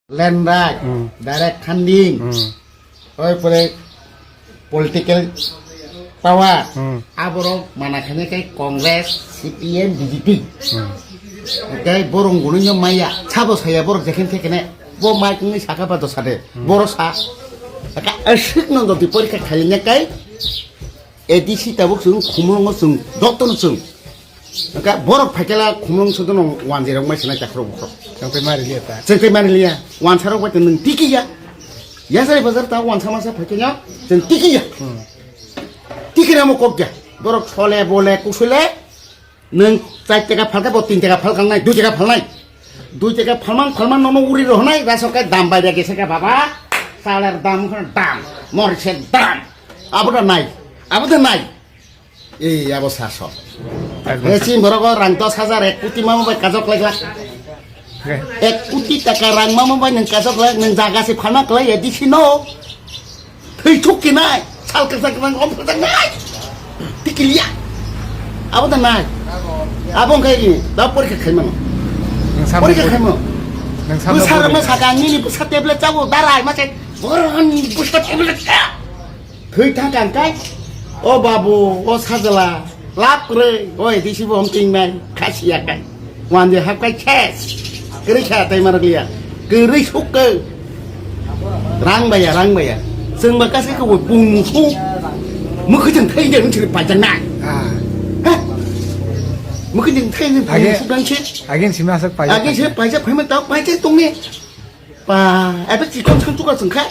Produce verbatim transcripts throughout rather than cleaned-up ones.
Land right, Hmm. direct funding, Hmm. oi pore political power, Hmm. aborok mana khane kai Congress, C P M, B J P. Hmm. Kai borong gunung yo maya, sabo saya borok jekhen thekene, bo mai kungni saka ba dosa de, Hmm. boro sa. Aka asik no jodi porikha khailenya kai, A D C tabuk chwng, khumulwngo chwng, jotono chwng. Hwnkhe borok phaikhe la khumulwng sodono wanjwi rok mai swnai takhurok bukhurok. Chwng tei mari liya ta. Chwng tei mari liya. Wansa rok bai nwng tiki ya. Yasari bazar ta wansa masa phaikhe nya chwng tiki ya. Hmm. Tiki ramo kok ya. Borok sole bole kusule nwng char taka phalkhe bo tin taka phalkang nai, dui taka phalnai. Dui taka phalmang phalmang nono uri rohnai, rasok kai dam bai da gese ka baba. Saler dam khon dam, morise dam. Abo da nai. Abo da nai. Ei, abo saso. Ekdom. He chini borok o rang dos hajar, ek koti mama bai kajok lai glak. He. Ek koti taka rang mama bai nwng kajok lai, nwng jaga se phana klai ya, D C no. Thwi thuk ki nai, sal kwchang kwchang om kwchang nai. Tikiliya. Abo da nai. Abo wngkha ini, da porikha khaimano. Nwng samno Porikha bo-, khaimano. Nwng samno Bwsa bo rokno rikha. Saka nini bwsa tablet chabo, darai ma se, borok ni bwsa tablet cha. Thwi thang kang kai. O babu, o sajla, lap kwrwi, o A D C bo hom ting nai, khasi ya kai. Wan je hap kai ses. Kwrwi kha tai marak liya. Kwrwi suk kwrwi. Rang baya, rang baya. Chwng ba kasi ko bung su. Mukhi jeng thai de nchiri pa jang nai. Ah. Ha? Mukhi jeng thai de bung Age, su dang se. Age simi aswk paijak Age se paijak. Paijak phai man tau paijak tong ni. Pa, ebe chikon chikon tukar chwng kha.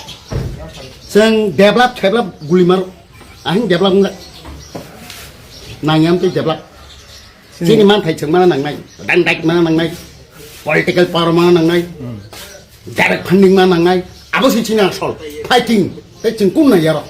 Chwng develop, develop guli maro. Ahing develop wngla. Nangyam tei develop. Sini. Chini man thai chwng mana nangnai. Dang dai mana nangnai. Political power mana nangnai. Hmm. Direct funding mana nangnai. Abo si chini asol. Fighting. Tei chwng kum na yaro.